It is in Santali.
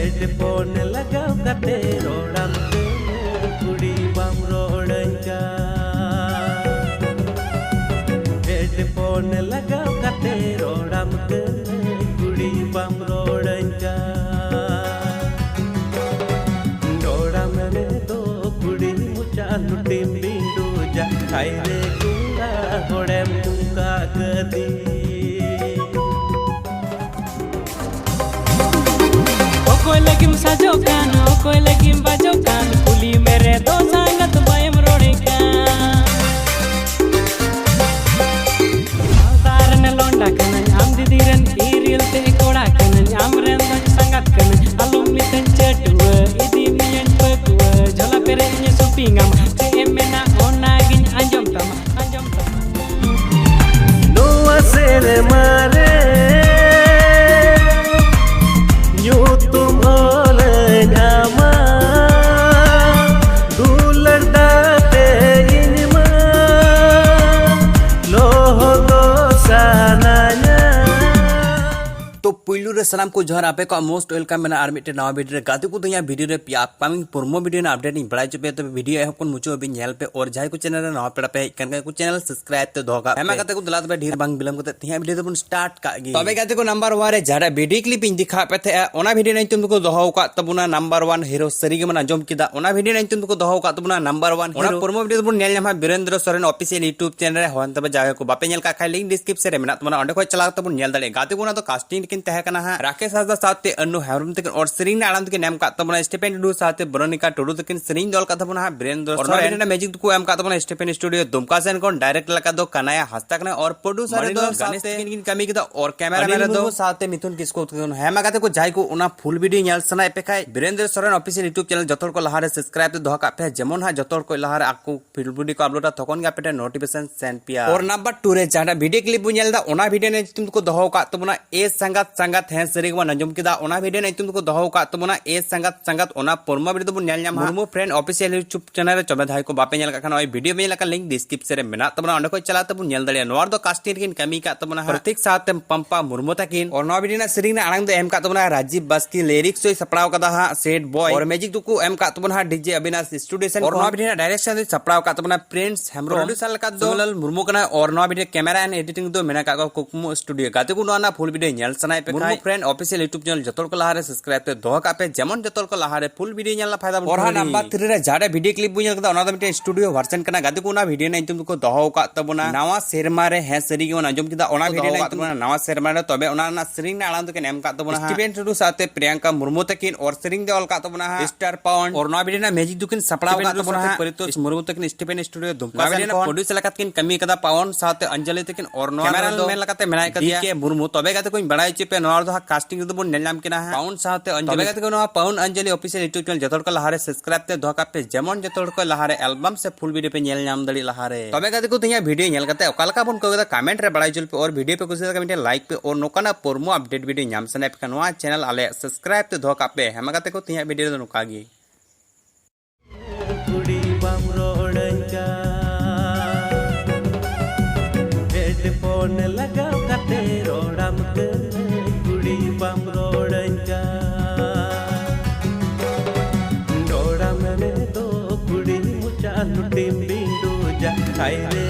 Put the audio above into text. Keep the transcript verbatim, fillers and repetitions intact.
ᱦᱮᱰᱯᱷᱳᱱ ᱞᱟᱜᱟᱣ ᱠᱟᱛᱮ ᱨᱚᱲᱟᱢ ᱠᱟᱹᱱᱟᱹᱧ, ᱠᱩᱲᱤ ᱵᱟᱢ ᱨᱚᱲᱟᱹᱧ ᱠᱟᱱ᱾ ᱦᱮᱰᱯᱷᱳᱱ ᱞᱟᱜᱟᱣ ᱠᱟᱛᱮ ᱨᱚᱲᱟᱢ ᱠᱟᱹᱱᱟᱹᱧ, ᱠᱩᱲᱤ ᱵᱟᱢ ᱨᱚᱲᱟᱹᱧ ᱠᱟᱱ᱾ ᱨᱚᱲᱟᱢ ᱨᱮᱫᱚ ᱠᱩᱲᱤ ᱢᱚᱪᱟ ᱞᱩᱴᱤᱢ ᱵᱤᱸᱰᱩᱡᱟ, ᱦᱟᱭ ᱨᱮ ᱠᱚᱲᱟ ᱦᱚᱲᱮᱢ ᱱᱚᱝᱠᱟ ᱠᱟᱹᱫᱤᱧ᱾ ᱚᱠᱚᱭ ᱞᱟᱹᱜᱤᱫ ᱮᱢ ᱥᱟᱡᱚᱜ ᱠᱟᱱ, ᱚᱠᱚᱭ ᱞᱟᱹᱜᱤᱫ ᱮᱢ ᱵᱟᱡᱚᱜ ᱠᱟᱱ, ᱠᱩᱞᱤ ᱢᱮᱨᱮ ᱫᱚ ᱥᱟᱸᱜᱟᱛ ᱵᱟᱭᱮᱢ ᱨᱚᱲᱮ ᱠᱟᱱ᱾ ᱢᱟᱞᱫᱟ ᱨᱮᱱ ᱞᱚᱸᱰᱟ ᱠᱟᱹᱱᱟᱹᱧ, ᱟᱢ ᱫᱤᱫᱤ ᱨᱮᱱ ᱤᱨᱤᱞ ᱛᱮ ᱠᱚᱲᱟ ᱠᱟᱹᱱᱟᱹᱧ, ᱟᱢ ᱨᱮᱱ ᱫᱚᱧ ᱥᱟᱸᱜᱟᱛ ᱠᱟᱹᱱᱟᱹᱧ, ᱟᱞᱚᱢ ᱢᱤᱛᱟᱹᱧ ᱪᱟᱹᱴᱩᱣᱟᱹ, ᱤᱫᱤ ᱢᱤᱭᱟᱹᱧ ᱯᱟᱹᱠᱩᱣᱟᱹ, ᱡᱷᱚᱞᱟ ᱯᱮᱨᱮᱡ ᱤᱧ ᱥᱩᱯᱤᱝ ᱟᱢᱟ, ᱪᱮᱫ ᱮᱢ ᱢᱮᱱᱟ ᱚᱱᱟᱜᱤᱧ ᱟᱸᱡᱚᱢ ᱛᱟᱢᱟ, ᱟᱸᱡᱚᱢ ᱛᱟᱢᱟ᱾ ᱱᱚᱣᱟ ᱥᱮᱨᱢᱟ ᱨᱮ ᱧᱩᱛᱩᱢ ᱚᱞᱟᱹᱧ ᱟᱢᱟ, ᱫᱩᱞᱟᱹᱲ ᱫᱟᱜ ᱛᱮ ᱤᱧ ᱢᱟ ᱞᱚᱦᱚᱫᱚᱜ ᱥᱟᱱᱟᱧᱟ᱾ ᱛᱚ ᱯᱩᱭᱞᱩ ᱨᱮ ᱥᱟᱱᱟᱢ ᱠᱚ ᱡᱚᱦᱟᱨ, ᱟᱯᱮ ᱠᱚᱣᱟᱜ most welcome ᱢᱮᱱᱟᱜᱼᱟ ᱟᱨ ᱢᱤᱫᱴᱮᱱ ᱱᱟᱣᱟ video ᱨᱮ᱾ ᱜᱟᱛᱮ ᱠᱚ, ᱛᱮᱦᱮᱧᱟᱜ video ᱨᱮ ᱯᱮᱭᱟ upcoming promo video ᱨᱮᱱᱟᱜ update ᱤᱧ ᱵᱟᱲᱟᱭ ᱦᱚᱪᱚ ᱯᱮᱭᱟ, ᱛᱚᱵᱮ video ᱮᱦᱚᱵ ᱠᱷᱚᱱ ᱢᱩᱪᱟᱹᱫ ᱦᱟᱹᱵᱤᱡ ᱧᱮᱞ ᱯᱮ, ᱟᱨ ᱡᱟᱦᱟᱸᱭ ᱠᱚ channel ᱨᱮ ᱱᱟᱣᱟ ᱯᱮᱲᱟ ᱯᱮ ᱦᱮᱡ ᱟᱠᱟᱱ ᱠᱷᱟᱱ ᱠᱚ channel subscribe ᱛᱮ ᱫᱚᱦᱚ ᱠᱟᱜ ᱯᱮ᱾ ᱦᱮᱸ ᱢᱟ ᱜᱟᱛᱮ ᱠᱚ, ᱫᱮᱞᱟ ᱛᱚᱵᱮ ᱰᱷᱮᱨ ᱵᱟᱝ ᱵᱤᱞᱚᱢ ᱠᱟᱛᱮ ᱛᱮᱦᱮᱧᱟᱜ video ᱫᱚᱵᱚᱱ start ᱠᱟᱜ ᱜᱮ᱾ ᱛᱚᱵᱮ ᱜᱟᱛᱮ ᱠᱚ, number one ᱨᱮ ᱡᱟᱦᱟᱸᱴᱟᱜ video clip ᱤᱧ ᱫᱮᱠᱷᱟᱣ ᱯᱮ ᱛᱟᱦᱮᱸᱜᱼᱟ, ᱚᱱᱟ video ᱨᱮᱱᱟᱜ ᱧᱩᱛᱩᱢ ᱫᱚᱠᱚ ᱫᱚᱦᱚ ᱟᱠᱟᱫ ᱛᱟᱵᱚᱱᱟ number one hero᱾ ᱥᱟᱹᱨᱤ ᱜᱮ ᱢᱟᱱᱮ ᱟᱸᱡᱚᱢ ᱠᱮᱫᱟ, ᱚᱱᱟ video ᱨᱮᱱᱟᱜ ᱧᱩᱛᱩᱢ ᱫᱚᱠᱚ ᱫᱚᱦᱚ ᱟᱠᱟᱫ ᱛᱟᱵᱚᱱᱟ number one hero᱾ ᱚᱱᱟ promo video ᱫᱚᱵᱚᱱ ᱧᱮᱞ ᱧᱟᱢᱟ Birendra Soren official YouTube channel ᱨᱮ᱾ ᱦᱚᱸ ᱛᱚᱵᱮ ᱡᱟᱦᱟᱸᱭ ᱠᱚ ᱵᱟᱯᱮ ᱧᱮᱞ ᱠᱟᱜ ᱠᱷᱟᱡ, link description ᱨᱮ ᱢᱮᱱᱟᱜ ᱛᱟᱵᱚᱱᱟ, ᱚᱸᱰᱮ ᱠᱷᱚᱡ ᱪᱟᱞᱟᱣ ᱠᱟᱛᱮ ᱵᱚᱱ ᱧᱮᱞ ᱫᱟᱲᱮᱭᱟᱜᱼᱟ᱾ ᱜᱟᱛᱮ ᱠᱚ, ᱚᱱᱟ ᱫᱚ casting ᱨᱮᱠᱤᱱ ᱛᱟᱦᱮᱸ ᱠᱟᱱᱟ ᱦᱟᱸᱜ ᱨᱟᱠᱮᱥ ᱦᱟᱸᱥᱫᱟ ᱥᱟᱶᱛᱮ ᱟᱱᱱᱩ ᱦᱮᱢᱵᱨᱚᱢ ᱛᱟᱹᱠᱤᱱ, ᱟᱨ ᱥᱮᱨᱮᱧ ᱨᱮᱱᱟᱜ ᱟᱲᱟᱝ ᱫᱚᱠᱤᱱ ᱮᱢ ᱠᱟᱜ ᱛᱟᱵᱚᱱᱟ ᱥᱴᱤᱯᱷᱮᱱ ᱴᱩᱰᱩ ᱥᱟᱶᱛᱮ ᱵᱨᱚᱱᱤᱠᱟ ᱴᱩᱰᱩ ᱛᱟᱹᱠᱤᱱ᱾ ᱥᱮᱨᱮᱧ ᱫᱚ ᱚᱞ ᱠᱟᱜ ᱛᱟᱵᱚᱱᱟ ᱦᱟᱸᱜ ᱵᱤᱨᱮᱱᱫᱨᱚ ᱥᱚᱨᱮᱱ᱾ ᱚᱱᱟ video ᱨᱮᱱᱟᱜ music ᱫᱚᱠᱚ ᱮᱢ ᱠᱟᱜ ᱛᱟᱵᱚᱱᱟ ᱥᱴᱤᱯᱷᱮᱱ ᱥᱴᱩᱰᱤᱭᱳ ᱫᱩᱢᱠᱟ ᱥᱮᱱ ᱠᱷᱚᱱ᱾ Direct ᱞᱮᱠᱟ ᱫᱚ ᱠᱟᱱᱟᱭᱟ ᱦᱟᱸᱥᱫᱟ ᱠᱟᱱᱟᱭ, ᱟᱨ producer ᱨᱮᱫᱚ ᱜᱟᱱᱮᱥ ᱥᱟᱶᱛᱮ ᱛᱟᱹᱠᱤᱱ ᱠᱤᱱ ᱠᱟᱹᱢᱤ ᱠᱮᱫᱟ, ᱟᱨ camera man ᱨᱮᱫᱚ ᱥᱟᱶᱛᱮ ᱢᱤᱛᱷᱩᱱ ᱠᱤᱥᱠᱩ ᱛᱟᱹᱠᱤᱱ᱾ ᱦᱮᱸ ᱢᱟ ᱜᱟᱛᱮ ᱠᱚ, ᱡᱟᱦᱟᱸᱭ ᱠᱚ ᱚᱱᱟ full video ᱧᱮᱞ ᱥᱟᱱᱟᱭᱮᱫ ᱯᱮ ᱠᱷᱟᱡ, Birendra Soren official YouTube channel ᱡᱚᱛᱚ ᱦᱚᱲ ᱠᱚ ᱞᱟᱦᱟ ᱨᱮ subscribe ᱛᱮ ᱫᱚᱦᱚ ᱠᱟᱜ ᱯᱮ, ᱡᱮᱢᱚᱱ ᱦᱟᱸᱜ ᱡᱚᱛᱚ ᱦᱚᱲ ᱠᱚ ᱞᱟᱦᱟ ᱨᱮ ᱟᱠᱚ full video ᱠᱚ upload ᱟ, ᱛᱚᱠᱷᱚᱱ ᱜᱮ ᱟᱯᱮ ᱴᱷᱮᱱ notification ᱥᱮᱱ ᱯᱮᱭᱟ᱾ ᱟᱨ number two ᱨᱮ ᱡᱟᱦᱟᱸᱴᱟᱜ video clip ᱵᱚᱱ ᱧᱮᱞ ᱮᱫᱟ, ᱚᱱᱟ video ᱨᱮᱱᱟᱜ ᱧᱩᱛᱩᱢ ᱫᱚᱠᱚ ᱫᱚᱦᱚ ᱟᱠᱟᱫ ᱛᱟᱵᱚᱱᱟ ᱮ ᱥᱟᱸᱜᱟᱛ ᱥᱟᱸᱜᱟᱛ᱾ ᱠᱟᱛᱷᱟ ᱦᱮᱸ ᱥᱟᱹᱨᱤ ᱜᱮᱵᱚᱱ ᱟᱸᱡᱚᱢ ᱠᱮᱫᱟ, ᱚᱱᱟ ᱵᱷᱤᱰᱤᱭᱳ ᱨᱮᱱᱟᱜ ᱧᱩᱛᱩᱢ ᱫᱚᱠᱚ ᱫᱚᱦᱚ ᱟᱠᱟᱫ ᱛᱟᱵᱚᱱᱟ ᱮ ᱥᱟᱸᱜᱟᱛ ᱥᱟᱸᱜᱟᱛ, ᱚᱱᱟ ᱯᱨᱳᱢᱳ ᱵᱷᱤᱰᱤᱭᱳ ᱫᱚᱵᱚᱱ ᱧᱮᱞ ᱧᱟᱢᱟ Murmu friend official YouTube channel ᱨᱮ᱾ ᱛᱚᱵᱮ ᱡᱟᱦᱟᱸᱭ ᱠᱚ ᱵᱟᱯᱮ ᱧᱮᱞ ᱟᱠᱟᱫ ᱠᱷᱟᱱ, ᱱᱚᱜᱼᱚᱭ ᱵᱷᱤᱰᱤᱭᱳ ᱯᱮ ᱧᱮᱞ ᱟᱠᱟᱫ ᱞᱤᱝᱠ ᱰᱤᱥᱠᱨᱤᱯᱥᱚᱱ ᱨᱮ ᱢᱮᱱᱟᱜ ᱛᱟᱵᱚᱱᱟ, ᱚᱸᱰᱮ ᱠᱷᱚᱱ ᱪᱟᱞᱟᱣ ᱛᱮᱵᱚᱱ ᱧᱮᱞ ᱫᱟᱲᱮᱭᱟᱜᱼᱟ᱾ ᱱᱚᱣᱟ ᱨᱮᱫᱚ ᱠᱟᱥᱴᱤᱝ ᱨᱮᱠᱤᱱ ᱠᱟᱹᱢᱤ ᱟᱠᱟᱫ ᱛᱟᱵᱚᱱᱟ ᱦᱟᱸᱜ ᱯᱨᱚᱛᱤᱠ ᱥᱟᱶᱛᱮ ᱯᱟᱢᱯᱟ ᱢᱩᱨᱢᱩ ᱛᱟᱹᱠᱤᱱ᱾ ᱟᱨ ᱱᱚᱣᱟ ᱵᱷᱤᱰᱤᱭᱳ ᱨᱮᱱᱟᱜ ᱥᱮᱨᱮᱧ ᱨᱮᱱᱟᱜ ᱟᱲᱟᱝ ᱫᱚ ᱮᱢ ᱟᱠᱟᱫ ᱛᱟᱵᱚᱱᱟ ᱨᱟᱡᱤᱵ ᱵᱟᱥᱠᱤ, ᱞᱤᱨᱤᱠᱥ ᱦᱚᱸᱭ ᱥᱟᱯᱲᱟᱣ ᱟᱠᱟᱫᱟ ᱦᱟᱸᱜ ᱥᱮᱴ ᱵᱚᱭ, ᱟᱨ ᱢᱮᱡᱤᱠ ᱫᱚᱠᱚ ᱮᱢ ᱟᱠᱟᱫ ᱛᱟᱵᱚᱱᱟ ᱦᱟᱸᱜ ᱰᱤᱡᱮ ᱟᱵᱤᱱᱟᱥ ᱥᱴᱩᱰᱤᱭᱳ ᱥᱮᱱ ᱟᱨ ᱱᱚᱣᱟ ᱠᱷᱚᱱ᱾ ᱵᱷᱤᱰᱤᱭᱳ ᱨᱮᱱᱟᱜ ᱰᱟᱭᱨᱮᱠᱥᱚᱱ ᱫᱚᱭ ᱥᱟᱯᱲᱟᱣ ᱟᱠᱟᱫ ᱛᱟᱵᱚᱱᱟ ᱯᱨᱤᱱᱥ ᱦᱮᱢᱵᱨᱚᱢ᱾ ᱯᱨᱚᱰᱭᱩᱥᱟᱨ ᱞᱮᱠᱟ ᱫᱚ ᱥᱩᱢᱚᱞᱟᱞ ᱢᱩᱨᱢᱩ ᱠᱟᱱᱟᱭ ᱟᱨ ᱱᱚᱣᱟ ᱵᱷᱤᱰᱤᱭᱳ ᱠᱮᱢᱮᱨᱟ ᱮᱱᱰ ᱮᱰᱤᱴᱤᱝ ᱫᱚ ᱢᱮᱱᱟᱜ ᱟᱠᱟᱫ ᱠᱚᱣᱟ ᱠᱩᱠᱢᱩ ᱥᱴᱩᱰᱤᱭᱳ᱾ ᱜᱟᱛᱮ ᱠᱚ, ᱱᱚᱣᱟ ᱨᱮᱱᱟᱜ ᱯᱷᱩᱞ ᱵᱷᱤᱰᱤᱭᱳ ᱧᱮᱞ ᱥᱟᱱᱟᱭᱮᱫ ᱯᱮ ᱠᱷᱟᱱ, Murmu friend official YouTube channel ᱡᱚᱛᱚ ᱦᱚᱲ ᱠᱚ ᱞᱟᱦᱟᱨᱮ ᱥᱟᱵᱥᱠᱨᱟᱭᱤᱵ ᱛᱮ ᱫᱚᱦᱚ ᱠᱟᱜ ᱯᱮ, ᱡᱮᱢᱚᱱ ᱡᱚᱛᱚ ᱦᱚᱲ ᱠᱚ ᱞᱟᱦᱟᱨᱮ ᱯᱷᱩᱞ ᱵᱷᱤᱰᱤᱭᱳ ᱧᱮᱞ ᱨᱮᱱᱟᱜ ᱯᱷᱟᱭᱫᱟ ᱵᱚᱱ ᱚᱨᱦᱟ ᱠᱷᱟᱹᱞᱤ᱾ ᱱᱟᱢᱵᱟᱨ ᱛᱷᱨᱤ ᱨᱮ ᱡᱟᱦᱟᱸᱴᱟᱜ ᱵᱷᱤᱰᱤᱭᱳ ᱠᱞᱤᱯ ᱵᱚᱱ ᱧᱮᱞ ᱠᱮᱫᱟ, ᱚᱱᱟ ᱫᱚ ᱢᱤᱫᱴᱮᱱ ᱥᱴᱩᱰᱤᱭᱳ ᱵᱷᱟᱨᱥᱚᱱ ᱠᱟᱱᱟ᱾ ᱜᱟᱛᱮ ᱠᱚ, ᱚᱱᱟ ᱵᱷᱤᱰᱤᱭᱳ ᱨᱮᱱᱟᱜ ᱧᱩᱛᱩᱢ ᱫᱚᱠᱚ ᱫᱚᱦᱚ ᱟᱠᱟᱫ ᱛᱟᱵᱚᱱᱟ ᱱᱟᱣᱟ ᱥᱮᱨᱢᱟ ᱨᱮ᱾ ᱦᱮᱸ, ᱥᱟᱹᱨᱤ ᱜᱮᱵᱚᱱ ᱟᱸᱡᱚᱢ ᱠᱮᱫᱟ, ᱚᱱᱟ ᱠᱚ ᱵᱷᱤᱰᱤᱭᱳ ᱫᱚᱦᱚ ᱨᱮᱱᱟᱜ ᱟᱠᱟᱫ ᱧᱩᱛᱩᱢ ᱛᱟᱵᱚᱱᱟ ᱱᱟᱣᱟ ᱥᱮᱨᱢᱟ ᱨᱮ᱾ ᱛᱚᱵᱮ ᱚᱱᱟ ᱨᱮᱱᱟᱜ ᱥᱮᱨᱮᱧ ᱨᱮᱱᱟᱜ ᱟᱲᱟᱝ ᱫᱚᱠᱤᱱ ᱮᱢ ᱟᱠᱟᱫ ᱛᱟᱵᱚᱱᱟ ᱦᱟᱸᱜ ᱥᱴᱤᱵᱷᱮᱱ ᱴᱩᱰᱩ ᱥᱟᱶᱛᱮ ᱯᱨᱤᱭᱟᱝᱠᱟ ᱢᱩᱨᱢᱩ ᱛᱟᱹᱠᱤᱱ, ᱟᱨ ᱥᱮᱨᱮᱧ ᱫᱚ ᱚᱞ ᱟᱠᱟᱫ ᱛᱟᱵᱚᱱᱟ ᱦᱟᱸᱜ ᱥᱴᱟᱨ ᱯᱟᱣᱩᱱᱰ᱾ ᱟᱨ ᱱᱚᱣᱟ ᱵᱷᱤᱰᱤᱭᱳ ᱨᱮᱱᱟᱜ ᱢᱮᱡᱤᱠ ᱫᱚᱠᱤᱱ ᱥᱟᱯᱲᱟᱣ ᱟᱠᱟᱫ ᱛᱟᱵᱚᱱᱟ ᱦᱟᱸᱜ ᱯᱚᱨᱤᱛᱳᱥ ᱢᱩᱨᱢᱩ ᱛᱟᱹᱠᱤᱱ, ᱥᱴᱤᱯᱷᱮᱱ ᱥᱴᱩᱰᱤᱭᱳ ᱫᱩᱢᱠᱟ ᱥᱮᱱ ᱠᱷᱚᱱ᱾ ᱯᱨᱚᱰᱭᱩᱥᱟᱨ ᱞᱮᱠᱟᱛᱮ ᱠᱤᱱ ᱠᱟᱹᱢᱤ ᱠᱟᱫᱟ ᱯᱟᱣᱚᱱ ᱥᱟᱶᱛᱮ ᱚᱧᱡᱚᱞᱤ ᱛᱟᱹᱠᱤᱱ, ᱟᱨ ᱱᱚᱣᱟ ᱠᱮᱢᱮᱨᱟᱢᱮᱱ ᱨᱮᱫᱚ ᱢᱮᱱ ᱞᱮᱠᱟᱛᱮ ᱢᱮᱱᱟᱭ ᱠᱟᱫᱮᱭᱟ ᱰᱤ ᱠᱮ ᱢᱩᱨᱢᱩ᱾ ᱛᱚᱵᱮ ᱜᱟᱛᱮ ᱠᱚᱧ ᱵᱟᱲᱟᱭ ᱦᱚᱪᱚ ᱯᱮ, ᱱᱚᱣᱟ ᱨᱮᱫᱚ ᱦᱟᱸᱜ ᱠᱟᱥᱴᱤᱝ ᱨᱮᱫᱚ ᱵᱚᱱ ᱧᱮᱞ ᱧᱟᱢ ᱠᱤᱱᱟ ᱦᱟᱸᱜ ᱯᱟᱣᱚᱱ ᱥᱟᱶᱛᱮ ᱚᱧᱡᱚᱞᱤ᱾ ᱛᱚᱵᱮ ᱜᱟᱛᱮ ᱠᱚ, ᱱᱚᱣᱟ ᱯᱟᱣᱚᱱ ᱚᱧᱡᱚᱞᱤ ᱚᱯᱷᱤᱥᱤᱭᱟᱞ ᱭᱩᱴᱩᱵ ᱪᱮᱱᱮᱞ ᱡᱚᱛᱚ ᱦᱚᱲ ᱠᱚ ᱞᱟᱦᱟᱨᱮ ᱥᱟᱵᱥᱠᱨᱟᱭᱤᱵ ᱛᱮ ᱫᱚᱦᱚ ᱠᱟᱜ ᱯᱮ, ᱡᱮᱢᱚᱱ ᱡᱚᱛᱚ ᱦᱚᱲ ᱠᱚ ᱞᱟᱦᱟᱨᱮ ᱮᱞᱵᱟᱢ ᱥᱮ ᱯᱷᱩᱞ ᱵᱷᱤᱰᱤᱭᱳ ᱯᱮ ᱧᱮᱞ ᱧᱟᱢ ᱫᱟᱲᱮᱭᱟᱜ ᱞᱟᱦᱟᱨᱮ᱾ ᱛᱚᱵᱮ ᱜᱟᱛᱮ ᱠᱚ, ᱛᱮᱦᱮᱧᱟᱜ ᱵᱷᱤᱰᱤᱭᱳ ᱧᱮᱞ ᱠᱟᱛᱮ ᱚᱠᱟ ᱞᱮᱠᱟ ᱵᱚᱱ ᱟᱹᱭᱠᱟᱹᱣ ᱠᱮᱫᱟ, ᱠᱚᱢᱮᱱᱴ ᱨᱮ ᱵᱟᱲᱟᱭ ᱦᱚᱪᱚ ᱞᱮᱯᱮ, ᱟᱨ ᱵᱷᱤᱰᱤᱭᱳ ᱯᱮ ᱠᱩᱥᱤᱭᱟᱫᱟ ᱠᱷᱟᱱ ᱢᱤᱫᱴᱮᱱ ᱞᱟᱭᱤᱠ ᱯᱮ, ᱟᱨ ᱱᱚᱝᱠᱟᱱᱟᱜ ᱯᱨᱳᱢᱳ ᱟᱯᱰᱮᱴ ᱵᱷᱤᱰᱤᱭᱳ ᱧᱟᱢ ᱥᱟᱱᱟᱭᱮᱫ ᱯᱮ ᱠᱷᱟᱱ, ᱱᱚᱣᱟ ᱪᱮᱱᱮᱞ ᱟᱞᱮᱭᱟᱜ ᱥᱟᱵᱥᱠᱨᱟᱭᱤᱵ ᱛᱮ ᱫᱚᱦᱚ ᱠᱟᱜ ᱯᱮ᱾ ᱦᱮᱸ ᱢᱟ ᱜᱟᱛᱮ ᱠᱚ, ᱛᱮᱦᱮᱧᱟᱜ ᱵᱷᱤᱰᱤᱭᱳ ᱨᱮᱫᱚ ᱱᱚᱝᱠᱟ ᱜᱮ᱾ ᱠᱩᱲᱤ ᱵᱟᱢ ᱨᱚᱲᱟᱹᱧ ᱠᱟᱱ, ᱦᱮᱰᱯᱷᱳᱱ ᱞᱟᱜᱟᱣ ᱠᱟᱛᱮ ᱨᱚᱲᱟᱢ ᱠᱟᱹᱱᱟᱹᱧ᱾ ᱠᱩᱲᱤ ᱵᱟᱢ ᱨᱚᱲᱟᱹᱧ ᱠᱟᱱ, ᱨᱚᱲᱟᱢ ᱨᱮᱫᱚ ᱠᱩᱲᱤ ᱢᱚᱪᱟ ᱞᱩᱴᱤᱢ ᱵᱤᱸᱰᱩᱡᱟ᱾ ᱦᱟᱭ ᱨᱮ